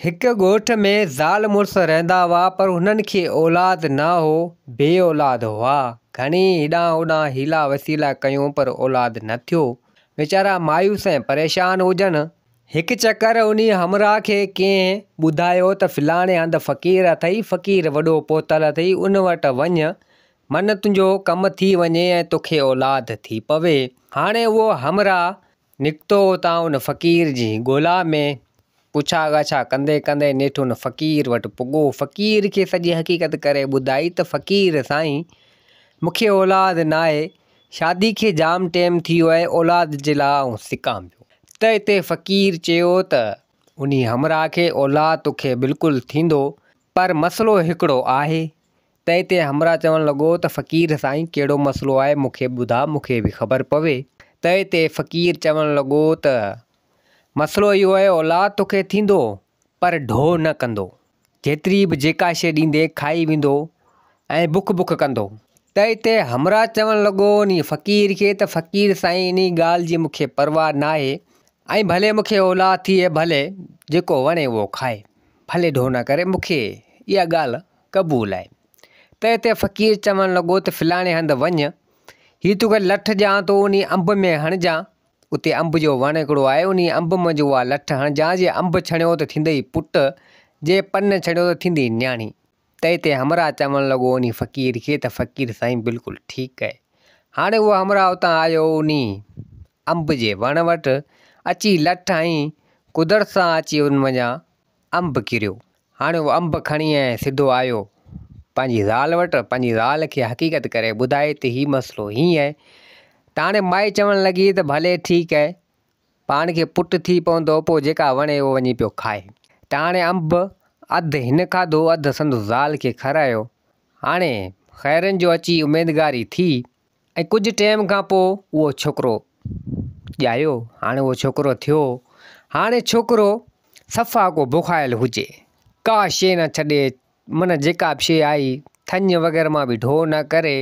هڪ ڳوٺ ۾ زال مڙس رهندا هئا پر هنن کي اولاد نه هو، بي اولاد هئا. گهڻي هيڏانهن هوڏانهن حيلا وسيلا ڪيون پر اولاد نه ٿيو. ويچارا مايوس ۽ پريشان هجن. هڪ چڪر انهي همراهه کي ڪنهن ٻڌايو ته فلاڻي هنڌ فقير اٿئي، فقير وڏو پهتل اٿئي، ان وٽ وڃ، من تنهنجو ڪم ٿي وڃي ۽ توکي اولاد ٿي پوي. هاڻي اهو همراهه نڪتو اتان ان فقير جي ڳولا ۾. پڇا ڳاڇا ڪندي ڪندي نيٺ ان فقير وٽ پڳو. فقير کي سڄي حقيقت ڪري ٻڌائي ته فقير سائين مون کي اولاد ناهي، شادي کي جام ٽيم ٿي ويو آهي، اولاد جي لاء آئون سڪان پيو. ته اتي فقير چيو ته انهي همراهه کي اولاد توکي بلڪل ٿيندو پر مسئلو هڪڙو آهي تنهن تي همراهه چوڻ لڳو ته فقير سائين ڪهڙو مسئلو آهي مون کي ٻڌاء مون کي به خبر پوي. تنهن تي فقير چوڻ لڳو ته مسئلو اهو آهي اولاد توکي ٿيندو پر ڍو نه ڪندو. جيتري به جيڪا شيء ڏيندين کائي ويندو ۽ بک بک ڪندو. تنهن تي همراهه چوڻ لڳو انهي فقير کي ته فقير سائين انهي ڳالهه جي مون کي پرواهه ناهي ۽ ڀلي مون کي اولاد ٿئي ڀلي جيڪو وڻي اهو کائي ڀلي ڍو نه ڪري مون کي اها ڳالهه قبول آهي. تنهن تي فقير چوڻ لڳو ته فلاڻي هنڌ وڃ، هي توکي لٺ ڏيان ٿو، انهي انب ۾ هڻجان، اتي انب جو وڻ هڪڙو آهي، انهي انب منجهه اها لٺ هڻجان، جي انب ڇڻيو ته ٿيندئي پٽ، جي پن ڇڻيو ته ٿيندي نياڻي. تنهن تي همراهه چوڻ لڳو انهي فقير کي ته فقير سائين بلڪل ٺيڪ آهي. هاڻي اهو همراهه اتان آيو انهي انب جي وڻ وٽ، اچي لٺ هنئي، قدرت سان اچي ان منجهان انب ڪريو. هاڻي اهو انب کڻي ۽ سڌو آيو پنهنجي زال وٽ، پنهنجي زال کي حقيقت ڪري ٻڌائي ته هي مسئلو هيئن آهي ته هاڻي مائي چوڻ لڳي ته ڀلي ٺيڪ آهي پاڻ کي پٽ ٿي پوندو پوء جيڪا وڻي اهو وڃي پيو کائي ته هاڻي انب اڌ هن کاڌو اڌ سندس زال کي کارايو هاڻي خيرن جو اچي اميدگاري ٿي ۽ ڪجهه ٽيم کان پوء اهو ڇوڪرو ڄايو. هاڻي اهو ڇوڪرو ٿيو. هاڻي ڇوڪرو صفا ڪو بکايل هجي. ڪا شيء نه ڇڏي، معنيٰ جيڪا به شيء آئي، ٿڃ وغيره مان به ڍو نه ڪري.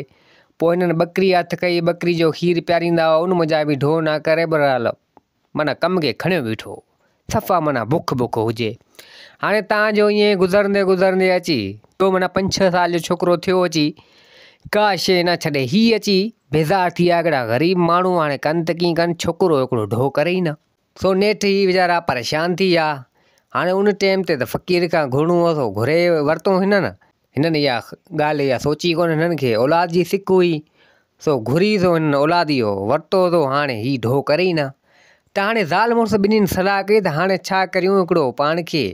پوء هنن ٻڪري هٿ ڪئي، ٻڪري جو کير پياريندا هئا، ان منجهان به ڍو نه ڪري. بهرحال معنيٰ ڪم کي کڻيو بيٺو هو. صفا معنيٰ بک بک هجي. هاڻي تان جو ائين گذرندي گذرندي اچي تو معنيٰ پنج ڇهه سال جو ڇوڪرو ٿيو اچي ڪا شيء نه ڇڏي. هي اچي بيزار ٿي ويا هڪڙا غريب ماڻهو هاڻي ڪن ته ڪيئن ڪن ڇوڪرو هڪڙو ڍو ڪري ئي نه. سو نيٺ هي ويچارا پريشان ٿي ويا. هاڻي ان ٽيم تي ته فقير کان گهرڻو هو سو گهري ورتو هنن. هنن اها ڳالهه اها سوچي ڪونه هنن کي اولاد جي سڪ هئي سو گهري سو هنن اولاد اهو ورتو سو هاڻي هي ڍو ڪري ئي نه ته هاڻي زال مڙس ٻنهين صلاح ڪئي ته هاڻي ڇا ڪريون هڪڙو پاڻ کي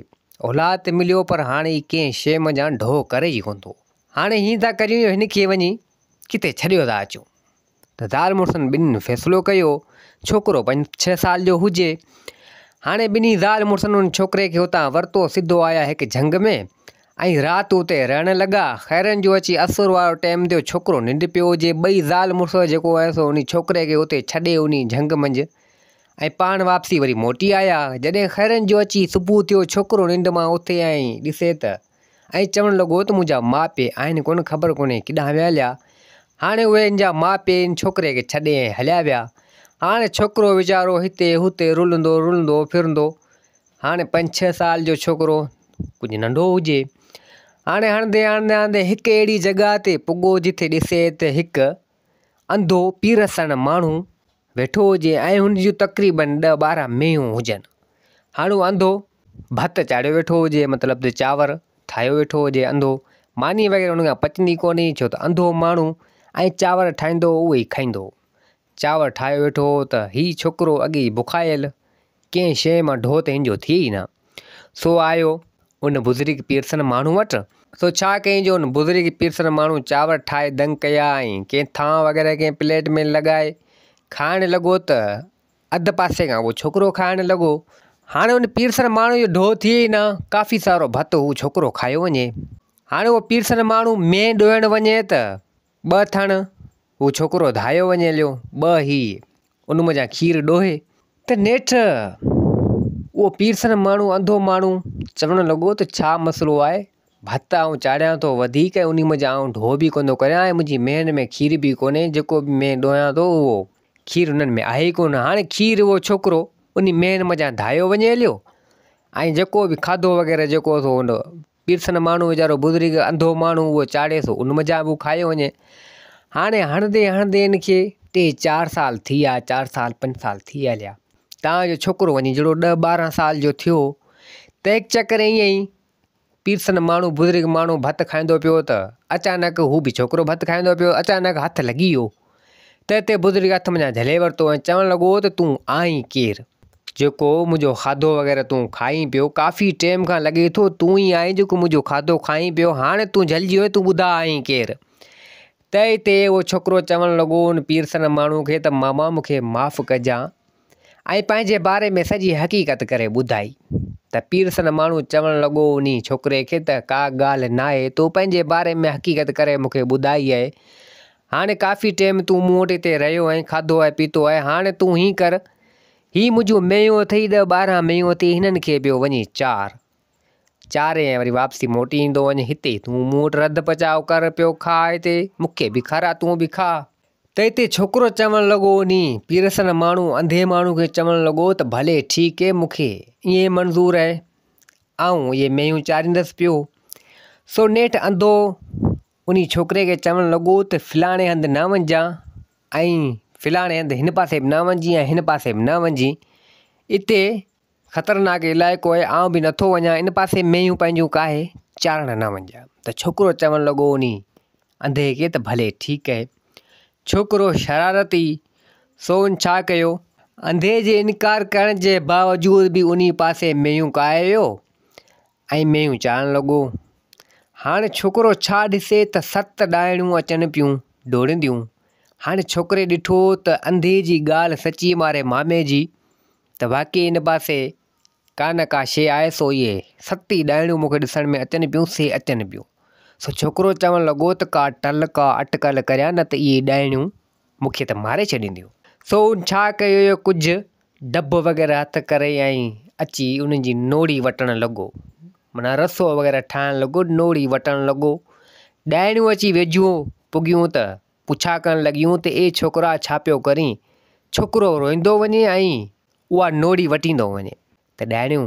اولاد ته مليو پر هاڻي هي ڪنهن شيء منجهان ڍو ڪري ئي ڪونه ٿو هاڻي هيئن ٿا ڪريون جو هن کي وڃي ڪٿي ڇڏيو ٿا اچون. ته زال مڙسن ٻنهين فيصلو ڪيو، ڇوڪرو پنج ڇهه سال جو هجي. هاڻي ٻنهي زال مڙسن ان ڇوڪري کي اتان ورتو، سڌو آيا هڪ جهنگ ۾ ۽ رات اتي رهڻ لڳا. خيرن جو اچي اسر وارو ٽيم ٿيو، ڇوڪرو ننڊ پيو هجي. ٻئي زال مڙس جيڪو آهي سو انهي ڇوڪري کي اتي ڇڏي انهي جهنگ منجهه ۽ پاڻ واپسي وري موٽي آيا. جڏهن خيرن جو اچي صبح ٿيو، ڇوڪرو ننڊ مان اٿي ۽ ڏسي ته ۽ چوڻ لڳو ته منهنجا ماء پيء آهن ڪونه خبر ڪونهي ڪيڏانهن ويا هليا. هاڻي اهي هن جا ماء پيء هن ڇوڪري کي ڇڏي ۽ هليا ويا. هاڻي ڇوڪرو ويچارو هتي هتي رلندو رلندو ڦرندو. هاڻي پنج ڇهه سال جو ڇوڪرو ڪجهه ننڍو هجي. هاڻي هڻندي هڻندي هڻندي هڪ اهڙي جڳهه تي پڳو جتي ڏسي ته هڪ انڌو پيرسن ماڻهو ويٺو هجي ۽ هن جون تقريبن ڏهه ٻارهن مينهون هجن. هاڻ هو انڌو ڀت چاڙهيو ويٺو هجي مطلب ته چانور ٺاهيو ويٺو هجي انڌو ماني وغيره هن کان پچندي ڪونهي ڇو ته انڌو ماڻهو ۽ چانور ٺاهيندو اهو ئي کائيندو هو. چانور ٺاهيو ويٺو هو ته هي ڇوڪرو اڳي ئي بکايل ڪنهن شيء مان ڍو ته هن جو ٿئي ئي نه. سو آيو ان بزرگ پيرسن ماڻهو وٽ. سو ڇا ڪيائين جو ان بزرگ پيرسن ماڻهو چانور ٺاهي دنگ ڪيا ۽ ڪنهن ٿانء وغيره ڪنهن پليٽ ۾ لڳائي کائڻ لڳو ته اڌ پاسي کان اهو ڇوڪرو کائڻ لڳو. هاڻي ان پيرسن ماڻهو جو ڍو ٿئي ئي نه، ڪافي سارو ڀت هو ڇوڪرو کايو وڃي. هاڻي اهو پيرسن ماڻهو مينهن ڏوهڻ وڃي ته ٻه ٿڻ هو ڇوڪرو ڌايو وڃي هليو، ٻه هي ان منجهان کير ڏوهي. ته نيٺ اهو پيرسن ماڻهو انڌو ماڻهو چوڻ لڳو ته ڇا مسئلو آهي، ڀت آئون چاڙهيان ٿو وڌيڪ ۽ انهي منجهان آئون ڍو به ڪونه ٿو ڪريان ۽ منهنجي مينهن ۾ کير به ڪونهي، جيڪو به مينهن ڏوهيان ٿو اهو کير انهن ۾ آهي ئي ڪونه. هاڻي کير اهو ڇوڪرو انهي مينهن منجهان ڌايو وڃي هليو ۽ جيڪو به کاڌو وغيره جيڪو سو ان پيرسن ماڻهو ويچارو بزرگ انڌو ماڻهو اهو چاڙهي سو ان منجهان به کايو وڃي. هاڻي هڻندي هڻندي ان کي ٽي چار سال ٿي ويا چار سال پنج سال ٿي هليا تان جو ڇوڪرو وڃي جهڙو ڏهه ٻارهن سال جو ٿيو ته هڪ چڪر ائين ئي پيرسن ماڻهو بزرگ ماڻهو ڀت کائيندو پيو ته اچانڪ هو به ڇوڪرو ڀت کائيندو پيو اچانڪ هٿ لڳي ويو تنهن تي بزرگ هٿ منجهان جهلي ورتو ۽ چوڻ لڳو ته تون آهين ڪير؟ جيڪو منهنجو کاڌو وغيره تون کائين پيو، ڪافي ٽيم کان لڳي ٿو تون ئي آهين جيڪو منهنجو کاڌو کائين پيو، هاڻي تون جهلجي وئين تون ٻڌاء آهين ڪير؟ تنهن تي اهو ڇوڪرو چوڻ لڳو ان پيرسن ماڻهو کي ته ماما مون کي معاف ڪجان ۽ پنهنجي باري ۾ سڄي حقيقت ڪري ٻڌائي ته پيرسن ماڻهو چوڻ لڳو انهي ڇوڪري کي ته ڪا ڳالهه ناهي تو پنهنجي باري ۾ حقيقت ڪري مون کي ٻڌائي آهي هاڻي ڪافي ٽيم تون مون وٽ هتي رهيو آهين، کاڌو آهي پيتو آهي، هاڻي تون هين ڪر، هي منهنجون مينهون اٿئي، ڏهه ٻارهن مينهون اٿئي، هنن کي پيو وڃي چار. چاري ۽ وري واپسي موٽي ايندو وڃ هتي تون مون وٽ رڌ پچاء ڪر پيو کاء هتي، مون کي به کاراء تون به کاء. ته هتي ڇوڪرو چوڻ لڳو انهي پيرسن ماڻهو انڌي ماڻهو کي چوڻ لڳو ته ڀلي ٺيڪ اي مون کي ائين منظور اهي، آئون اهي مينهون چاريندس پيو. سو نيٺ انڌو انهي ڇوڪري کي چوڻ لڳو ته فلاڻي هنڌ نه وڃجان ۽ فلاڻي هنڌ هن پاسي به نه وڃجين ۽ هن پاسي به نه وڃجين اتي خطرناڪ علائقو آهي آئون به نٿو وڃان ان پاسي مينهون پنهنجون ڪاهي چارڻ نه وڃجان ته ڇوڪرو چوڻ لڳو انهي انڌي کي ته ڀلي ٺيڪ آهي ڇوڪرو شرارتي سو ان ڇا ڪيو انڌي جي انڪار ڪرڻ جي باوجود به انهي پاسي مينهون ڪاهي ويو ۽ مينهون چارڻ لڳو. هاڻ ڇوڪرو ڇا ڏسي ته ست ڏائڻيون اچن پيون ڊوڙنديون. هاڻ ڇوڪري ڏٺو ته انڌي جي ڳالهه سچي ماري مامي جي ته واقعي ان پاسي ڪا نه ڪا شيء آهي سو اهي ست ئي ڏائڻيون مون کي ڏسڻ ۾ اچن پيون سي اچن پيون. سو ڇوڪرو چوڻ لڳو ته ڪا ٽل ڪا اٽڪل ڪريان نه ته اهي ڏائڻيون مون کي ته ماري ڇڏينديون. سو ان ڇا ڪيو جو ڪجهه ڊڀ وغيره هٿ ڪري ۽ اچي انهن جي نوڙي وٽڻ لڳو. معنيٰ رسو وغيره ٺاهڻ لڳو، نوڙي وٽڻ لڳو. ڏائڻيون اچي ويجهو پڳيون ته پڇا ڪرڻ لڳيون ته اي ڇوڪرا ڇا پيو ڪرين؟ ڇوڪرو روئيندو وڃي ۽ اها نوڙي وٽيندو وڃي. ته ڏائڻيون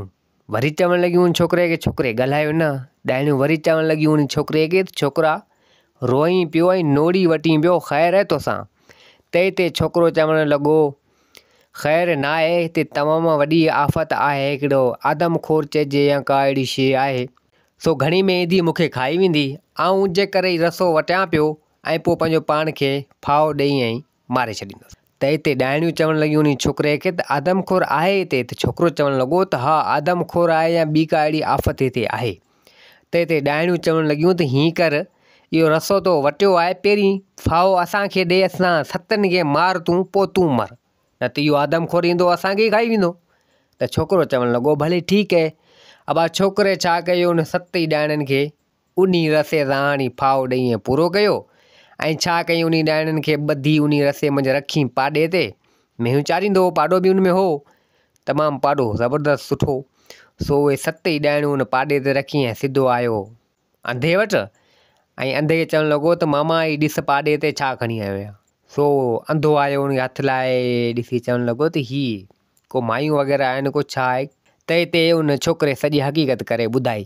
وري چوڻ لڳيون ان ڇوڪري کي، ڇوڪري ڳالهايو نه. ڏائڻيون وري چوڻ لڳيون ان ڇوڪري کي ته ڇوڪرا روئين پيو ۽ نوڙي وٽين پيو خير آهي توسان؟ تنهن تي ڇوڪرو چوڻ لڳو، خير ناهي، هتي تمام وڏي آفت آهي، هڪڙو آدم خور چئجي يا ڪا اهڙي شيء آهي، سو گهڻي ۾ ايندي مون کي کائي ويندي، آئون ان جي ڪري ئي رسو وٽيان پيو ۽ پوء پنهنجو پاڻ کي ڦاهو ڏيئي ۽ ماري ڇڏيندس. ته اتي ڏائڻيون چوڻ لڳيون انهي ڇوڪري کي ته آدم خور آهي هتي؟ ته ڇوڪرو چوڻ لڳو ته ها آدم خور آهي يا ٻي ڪا اهڙي آفت هتي آهي. ته اتي ڏائڻيون چوڻ لڳيون ته هيئن ڪر اهو رسو تو وٽيو آهي پهرين ڦاهو اسان کي ڏي اسان ستن کي مار تون پوء تون مر نه ته اهو آدم خور ايندو اسان کي ئي کائي ويندو. ته ڇوڪرو چوڻ لڳو ڀلي ٺيڪ اهي. ابا ڇوڪري ڇا ڪيو ان ست ئي ڏائڻين کي انهي رسي سان هڻي ڦاهو ڏئي ۽ پورو ڪيو ۽ ڇا ڪيائين انهي ڏائڻين کي ٻڌي انهي رسي منجهه رکي پاڏي تي مينهون چاريندو هو پاڏو به ان ۾ هو تمام پاڏو زبردست سٺو سو اهي ست ئي ڏائڻيون ان پاڏي تي رکي ۽ سڌو آيو انڌي وٽ ۽ انڌي کي چوڻ لڳو ته ماما هي ڏس پاڏي تي ڇا کڻي آيو آهيان سو انڌو آيو ان کي هٿ لائي ڏسي چوڻ لڳو ته هي ڪو مايون وغيره آهن ڪو ڇا آهي؟ تنهن تي ان ڇوڪري سڄي حقيقت ڪري ٻڌائي.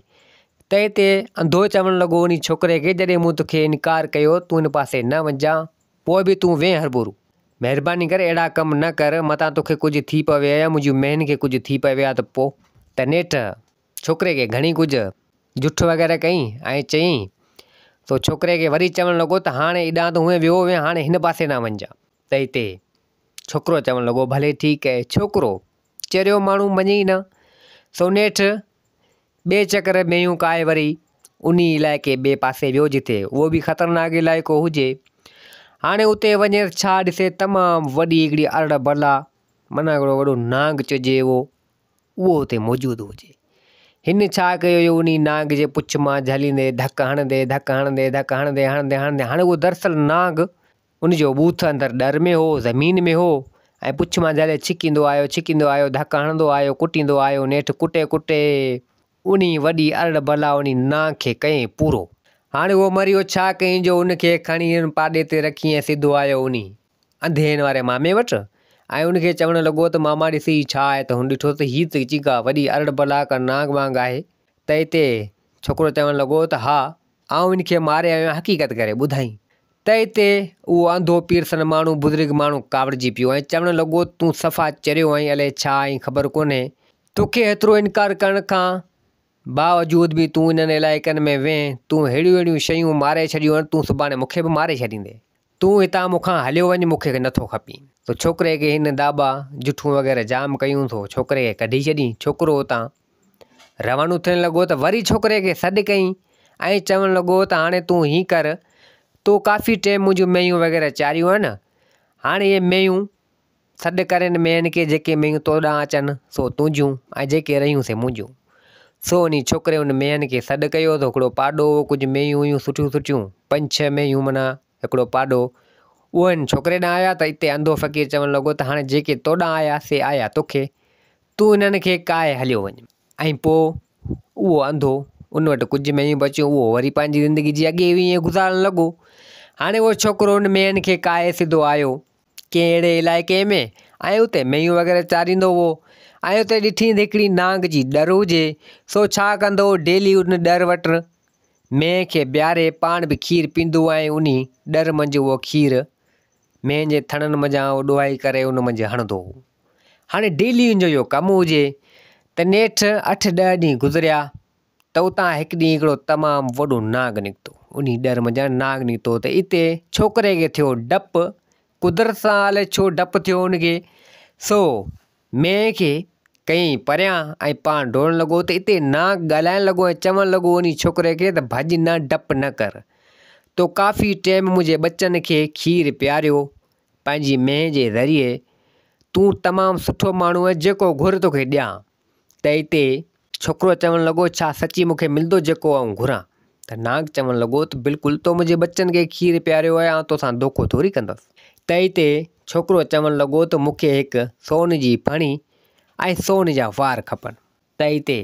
تنهن تي انڌو چوڻ لڳو انهي ڇوڪري کي جڏهن مون توکي انڪار ڪيو تون ان پاسي نه وڃجان پوء به تون وئين هربورو. مهرباني ڪري اهڙا ڪم نه ڪر متان توکي ڪجهه ٿي پوي يا منهنجي مينهن کي ڪجهه ٿي پوي ها ته پوء؟ ته نيٺ ڇوڪري کي گهڻي ڪجهه جٺ وغيره ڪئي ۽ چيائين سو ڇوڪري کي وري چوڻ لڳو ته هاڻي ايڏانهن ته هونئن ويو هئين هاڻي هن پاسي نه وڃجان. تنهن تي ڇوڪرو چوڻ لڳو، ڀلي ٺيڪ اهي. ڇوڪرو چريو ماڻهو مڃي ئي نه. سو نيٺ ٻئي چڪر مينهون ڪاهي وري انهي علائقي ٻئي پاسي ويو جتي اهو به خطرناڪ علائقو هجي. هاڻي اتي وڃي ته ڇا ڏسي تمام وڏي هڪڙي ارڙ بلا معنيٰ هڪڙو وڏو نانگ چئجي اهو اهو اتي موجود هجي. هن ڇا ڪيو جو انهي نانگ جي پڇ مان جهليندي ڌڪ هڻندي ڌڪ هڻندي ڌڪ هڻندي هڻندي هڻندي هاڻي اهو دراصل نانگ ان جو ٻوٿ اندر ڏر ۾ هو، زمين ۾ هو ۽ پڇ مان جهلي ڇڪيندو آيو، ڇڪيندو آيو، ڌڪ هڻندو آيو، ڪٽيندو آيو، نيٺ ڪٽي ڪٽي انهي وڏي ارڙ بلا انهي نانگ کي ڪيائين پورو. هاڻي اهو مري ويو، ڇا ڪيائين جو ان کي کڻي ان پاڏي تي رکي ۽ سڌو آيو انهي انڌين واري مامي وٽ ۽ ان کي چوڻ لڳو ته ماما ڏس هي ڇا آهي ته هن ڏٺو ته هي ته جيڪا وڏي ارڙ بلا ڪا نانگ وانگ آهي ته اتي ڇوڪرو چوڻ لڳو ته ها آئون ان کي ماري آيو آهيان حقيقت ڪري ٻڌائين ته اتي اهو انڌو پيرسن ماڻهو بزرگ ماڻهو ڪاوڙجي پيو ۽ چوڻ لڳو تون صفا چريو آهين الائي ڇا آهين خبر ڪونهي توکي هيترو انڪار ڪرڻ کان باوجود به تون انهن علائقن ۾ وين تون ههڙيون ههڙيون شيون ماري ڇڏيون آهن تون سڀاڻي مون کي به ماري ڇڏيندين. تون هتان مون کان هليو وڃ مون کي نٿو کپين. تو ڇوڪري کي هن داٻا جٺون وغيره جام ڪيون ٿو ڇوڪري کي ڪڍي ڇڏين. ڇوڪرو اتان روانو ٿيڻ لڳو ته وري ڇوڪري کي سڏ ڪيائين ۽ چوڻ لڳو ته هاڻي تون هين ڪر تو ڪافي ٽيم منهنجون مينهيون وغيره چاريون آهن هاڻي اهي مينهيون سڏ ڪرين مينهن کي جيڪي مينهيون تو ڏانهن اچن سو تنهنجون ۽ جيڪي رهيون سي منهنجون. سو انهي ڇوڪري ان مينهن کي سڏ ڪيو ته هڪڙو پاڏو هو ڪجهه مينهيون هيون سٺيون سٺيون پنج ڇهه مينهيون معنيٰ هڪڙو پاڏو اهو هن ڇوڪري ڏانهن آيا ته اتي انڌو فقير چوڻ لڳو ته هاڻي جيڪي تو ڏانهن آيا سي آيا توکي تون انهن کي ڪاهي هليو وڃ. ۽ پوء اهو انڌو ان وٽ ڪجهه مينهيون بچيون اهو وري پنهنجي زندگي جي اڳي ائين گذارڻ لڳو. هاڻي اهو ڇوڪرو ان مينهن کي ڪاهي سڌو آيو ڪنهن اهڙي علائقي ۾ ۽ اتي مينهيون وغيره چاريندو هئو ۽ اتي ڏٺي ته هڪڙي نانگ جي ڏر هجي سو ڇا ڪندو هو ڊيلي ان ڏر وٽ مينهن کي بيهاري پاڻ به کير پيندو هو ۽ انهي ڏر منجهه اهو کير مينهن جي ٿڻن منجهان اهو ڏوهائي ڪري ان منجهه هڻندو هو. هاڻي ڊيلي ان جو اهو ڪم هجي ته نيٺ اٺ ڏهه ڏينهن گذريا ته اتان هڪ ڏينهن هڪڙو تمام وڏو نانگ نڪتو. انهي ڏر منجهان نانگ نڪتو ته اتي ڇوڪري کي ٿيو ڊپ، قدرت سان الائي ڇو ڊپ ٿيو ان کي، سو مينهن کي ڪيائين پريان ۽ پاڻ ڊوڙڻ لڳو ته اتي نانگ ڳالهائڻ لڳو ۽ چوڻ لڳو انهي ڇوڪري کي ته ڀڄ نه ڊپ نه ڪر، تو ڪافي ٽيم منهنجي ٻچن کي کير پياريو پنهنجي مينهن جي ذريعي، تون تمام سٺو ماڻهو آهين جيڪو گهر توکي ڏيان. ته اتي ڇوڪرو چوڻ لڳو، ڇا سچي مون کي ملندو جيڪو آئون گهران؟ ته نانگ چوڻ لڳو ته بلڪل، تو منهنجي ٻچن کي کير پياريو آهي، آئون توسان دوکو ٿوري ڪندس. ته اتي ڇوڪرو چوڻ لڳو ته مون کي هڪ سون جي ڦڻي ۽ سون جا وار کپن. ته اتي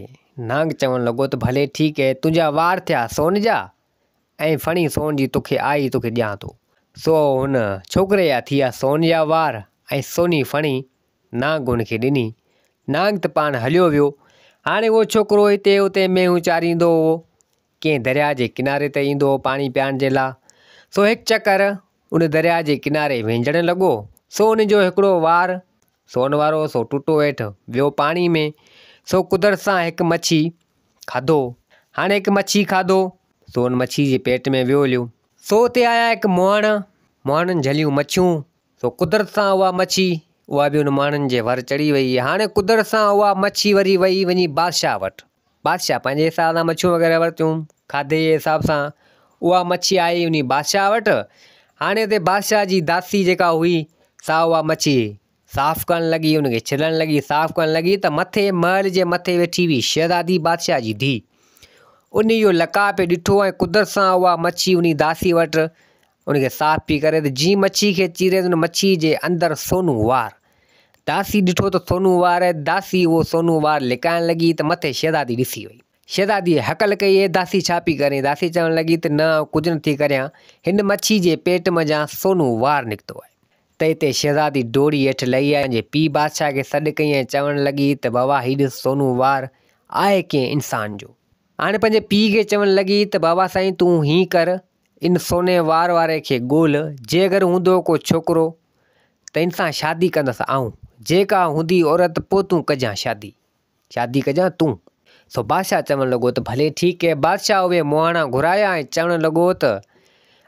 نانگ چوڻ لڳو ته ڀلي ٺيڪ اهي، تنهنجا وار ٿيا سون جا ۽ ڦڻي سون جي توکي آئي توکي ڏيان ٿو. سو هن ڇوڪري جا ٿيا سون جا وار ۽ سوني ڦڻي نانگ هن کي ڏني. نانگ ته پاڻ هليو ويو. هاڻي اهو ڇوڪرو هتي هتي مينهون چاريندو هو. ڪنهن درياء جي ڪناري تي ايندو هو پاڻي پيئڻ جي لاء. سو هڪ چڪر ان درياء جي ڪناري وهنجڻ لڳو. سو ان جو هڪڙو وار سون وارو سو ٽٽو هيٺ ويو پاڻي ۾. سو قدرت سان هڪ مڇي کاڌو. هاڻي هڪ مڇي کاڌو. سو ان مڇي جي پيٽ ۾ ويو هليو. سو اتي آيا هڪ مهاڻا. مهاڻن جهليون مڇيون. سو قدرت سان اها مڇي، اها به ان ماڻهن جي ور چڙهي ويئي. هاڻي قدرت سان اها مڇي وري ويئي وڃي بادشاهه وٽ. بادشاهه پنهنجي حساب سان مڇيون وغيره ورتيون، کاڌي جي حساب سان. اها مڇي آئي وڃي بادشاهه وٽ. هاڻي اتي بادشاهه جي داسي جيڪا هئي، سا اها مڇي صاف ڪرڻ لڳي، ان کي ڇلڻ لڳي، صاف ڪرڻ لڳي ته مٿي محل جي مٿي ويٺي هئي شهزادي بادشاهه جي ڌيء. ان اهو لقاء پئي ڏٺو ۽ قدرت سان اها مڇي انهي داسي وٽ ان کي صاف پي ڪري ته جيئن مڇي کي چيري ته ان مڇي جي اندر سونو وار. داسي ڏٺو ته سونو وار آهي، داسي اهو سونو وار لڪائڻ لڳي ته مٿي شهزادي ڏسي وئي. شهزاديء هڪل ڪئي، اي داسي ڇا پي ڪرين؟ داسي چوڻ لڳي ته نه آئون ڪجهه نه ٿي ڪريان، هن مڇي جي پيٽ منجهان سونو وار نڪتو آهي. ته اتي شهزادي ڊوڙي هيٺ لهي آئي، پنهنجي پيء بادشاهه کي سڏ ڪئي ۽ چوڻ لڳي ته بابا هي ڏس سونو وار آهي ڪنهن انسان جو. هاڻي پنهنجي پيء کي چوڻ لڳي ته بابا سائين تون هيئن ڪر، ان سوني وار واري کي ڳول، جي اگر هوندو ڪو ڇوڪرو ته ان سان شادي ڪندس آئون، جي ڪا هوندي عورت پوء تون ڪجان شادي، شادي ڪجان تون. سو بادشاهه چوڻ لڳو ته ڀلي ٺيڪ اهي. بادشاهه اهي مهاڻا گهرايا ۽ چوڻ لڳو ته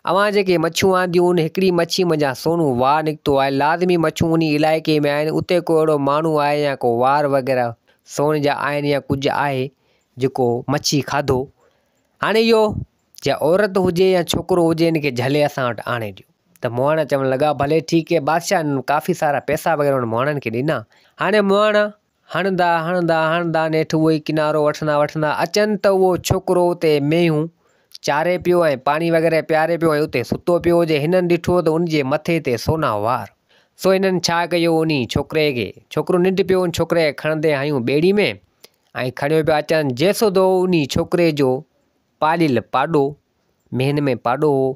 اوهان جيڪي مڇيون آنديون ان هڪڙي مڇي منجهان سونو وار نڪتو آهي، لازمي مڇيون انهي علائقي ۾ آهن، اتي ڪو اهڙو ماڻهو آهي يا ڪو وار وغيره سون جا آهن يا ڪجهه آهي جيڪو مڇي کاڌو. هاڻي اهو جا عورت هجي يا ڇوڪرو هجي ان کي جهلي اسان وٽ آڻي ڏيو. ته مهاڻا چوڻ لڳا ڀلي ٺيڪ اهي. بادشاهه انهن ڪافي سارا پئسا وغيره انهن مهاڻن کي ڏنا. هاڻي مهاڻا هڻندا هڻندا هڻندا نيٺ اهو ئي ڪنارو وٺندا وٺندا اچن ته اهو ڇوڪرو اتي مينهون چاري پيو ۽ پاڻي وغيره پياري پيو ۽ اتي ستو پيو هجي. هنن ڏٺو ته ان جي مٿي تي سونا وار. سو هنن ڇا ڪيو انهي ڇوڪري کي، ڇوڪرو ننڊ پيو ان ڇوڪري کي کڻندي هنيون ٻيڙي ۾ ۽ کڻيو پيا اچن جيسوڌو انهي ڇوڪري جو پاليل پاڏو، مهن ۾ پاڏو هو،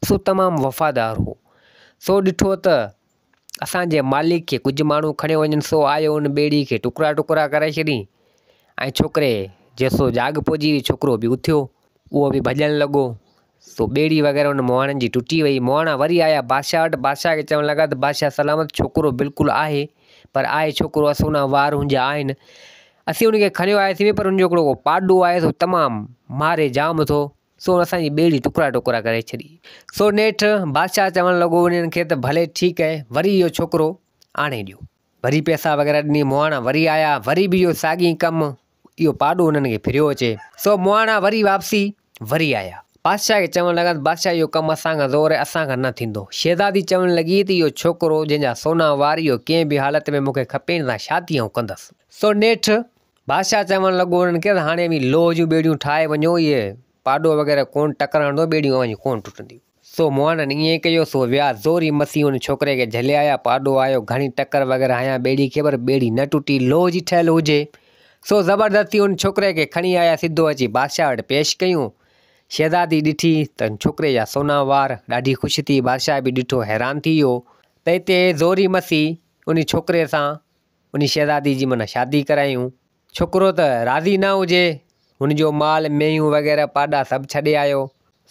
سو تمام وفادار هو. سو ڏٺو ته اسان جي مالڪ کي ڪجهه ماڻهو کڻيو وڃن سو آيو ان ٻيڙي کي ٽڪرا ٽڪرا ڪري ڇڏين ۽ ڇوڪري جيسو جاڳ پئجي وئي ڇوڪرو به اٿيو اهو به ڀڄڻ لڳو سو ٻيڙي وغيره ان مهاڻن جي ٽٽي وئي مهاڻا وري آيا بادشاهه وٽ بادشاهه کي چوڻ لڳا ته بادشاهه سلامت ڇوڪرو بلڪل آهي پر آهي ڇوڪرو اسونا وار هن جا آهن اسين ان کي کڻيو آياسين پر ان جو هڪڙو پاڏو آهي سو تمام ماري جام ٿو سو اسان جي ٻيڙي ٽڪرا ٽڪرا ڪري ڇڏي. سو نيٺ بادشاهه چوڻ لڳو انهن کي ته ڀلي ٺيڪ اهي وري اهو ڇوڪرو آڻي ڏيو. وري پئسا وغيره ڏني مهاڻا وري آيا وري به اهو ساڳي ڪم اهو پاڏو انهن کي ڦريو اچي. سو مهاڻا وري واپسي وري آيا. بادشاهه کي چوڻ لڳا ته بادشاهه اهو ڪم اسان کان زور آهي اسان کان نه ٿيندو. شهزادي چوڻ لڳي ته اهو ڇوڪرو جنهن جا سونا وار اهو ڪنهن به حالت ۾ مون کي کپي ان سان شادي آئون ڪندس. سو نيٺ بادشاهه چوڻ لڳو انهن کي ته هاڻي اوهين لوهه جون ٻيڙيون ٺاهي وڃو، اهي پاڏو وغيره ڪونه ٽڪر هڻندو، ٻيڙيون اوهان جون ڪونه ٽٽنديون. سو مهاڻن ائين ڪيو، سو ويا زوري مسي ان ڇوڪري کي جهلي آيا، پاڏو آيو، گهڻي ٽڪر وغيره هنيا ٻيڙي کي پر ٻيڙي نه ٽٽي، لوهه جي ٺهيل هجي. سو زبردستي ان ڇوڪري کي کڻي آيا، سڌو اچي بادشاهه وٽ پيش ڪيون. شهزادي ڏٺي ته ان ڇوڪري جا سونا وار، ڏاڍي خوش ٿي، بادشاهه به ڏٺو حيران ٿي ويو ته هتي زوري مسي ان ڇوڪري سان انهي شهزادي جي معنيٰ شادي ڪرايون. ڇوڪرو ته راضي نه هجي، هن جو مال، مينهون وغيره پاڏا سڀ ڇڏي آيو.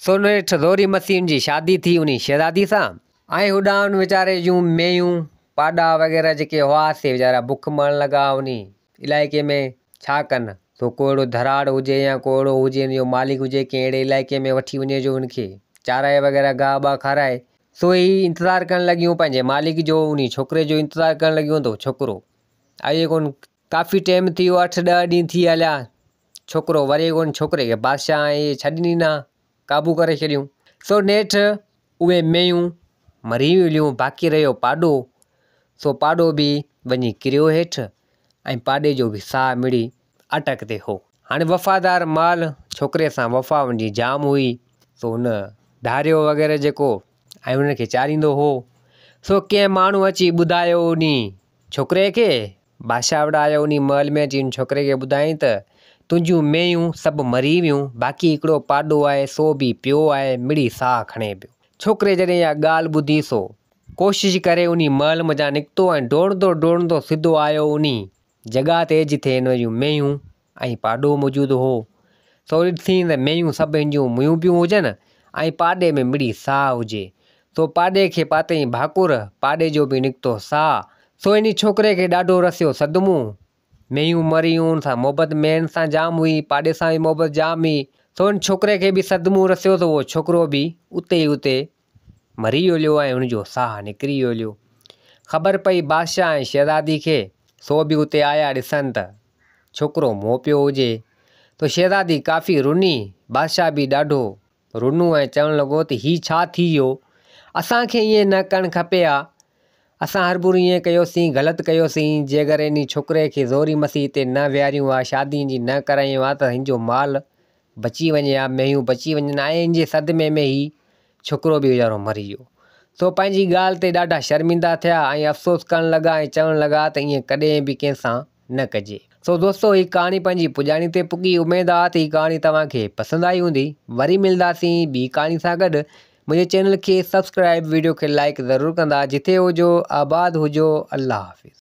سو نيٺ زوري مسي هن جي شادي ٿي انهي شهزادي سان. ۽ هوڏانهن ان ويچاري جون مينهون، پاڏا وغيره جيڪي هئا سي ويچارا بک مرڻ لڳا انهي علائقي ۾ ڇا ڪن. سو ڪو اهڙو ڌراڙ هجي يا ڪو اهڙو هجي ان جو مالڪ هجي ڪنهن اهڙي علائقي ۾ وٺي وڃي جو هن کي چارائي وغيره گاهه باهه کارائي. سو هي انتظار ڪرڻ لڳيون پنهنجي مالڪ جو، انهي ڇوڪري جو انتظار ڪرڻ لڳيون ته ڇوڪرو آيو ڪونه. ڪافي ٽيم ٿي ويو، اٺ ڏهه ڏينهن ٿي هليا، ڇوڪرو وري ڪونه. ڇوڪري کي بادشاهه ۽ اهي ڇڏين ئي نه، قابو ڪري ڇڏيون. سو نيٺ اهي مينهون مري ويون، باقي رهيو پاڏو. سو پاڏو به وڃي ڪريو هيٺ ۽ پاڏي جو به ساهه مڙي اٽڪ تي هو. هاڻي وفادار مال ڇوڪري سان وفا هن جي جام هئي، سو هن ڌاريو وغيره جيڪو ۽ هن کي چاريندو هو، سو ڪنهن ماڻهو اچي ٻڌايو انهي ڇوڪري کي، بادشاهه وٽ آيو انهي محل ۾ اچي ان ڇوڪري کي ٻڌايائين ته تنهنجون مينهون سڀ مري ويون، باقي هڪڙو پاڏو آهي سو به پيو آهي مڙئي ساهه کڻي پيو. ڇوڪري جڏهن اها ڳالهه ٻڌي سو ڪوشش ڪري انهي محل منجهان نڪتو ۽ ڊوڙندو ڊوڙندو سڌو آيو انهي جڳهه تي جتي هن جون مينهون ۽ پاڏو موجود هو. سو ڏٺائين ته مينهون سڀ هن جون ميون پيون هجن ۽ پاڏي ۾ مڙئي ساهه هجي. سو پاڏي کي پاتائين ڀاڪر، پاڏي جو به نڪتو ساهه. سو انهي ڇوڪري کي ڏاڍو رسيو صدمو. مينهون مريون، ان سان محبت مينهن سان جام هئي، پاڏي سان به محبت جام هئي. سو ان ڇوڪري کي به صدمو رسيو ته اهو ڇوڪرو به اتي ئي اتي مري ويو ۽ هن جو ساهه نڪري ويو. خبر پئي بادشاهه ۽ شهزادي کي، سو به اتي آيا ڏسن ته ڇوڪرو مئو پيو هجي. ته شهزادي ڪافي رني، بادشاهه به ڏاڍو رنو ۽ چوڻ لڳو ته هي ڇا ٿي ويو؟ اسان کي ائين نه ڪرڻ کپي ها. اسان هربرو ائين ڪيوسين، غلط ڪيوسين، جيڪر انهي ڇوڪري کي زوري مسي هتي نه ويهاريون ها، شادي هن جي نه ڪرايون ها ته هن جو مال بچي وڃي ها، مينهون بچي وڃن ها ۽ ان جي صدمي ۾ هي ڇوڪرو به ويچارو مري ويو. سو پنهنجي ڳالهه تي ڏاڍا شرمندا ٿيا ۽ افسوس ڪرڻ لڳا ۽ چوڻ لڳا ته ائين ڪڏهن به ڪنهن سان نه ڪجي. سو دوستو هي ڪهاڻي پنهنجي پڄاڻي تي پڳي اميد آ ته هي ڪهاڻي توهان کي پسند آئي هوندي. وري ملنداسين ٻي ڪهاڻي سان گڏ. منهنجي چينل کي سبسڪرائب ويڊيو کي لائيڪ ضرور ڪندا. جتي هجو آباد هجو الله حافظ.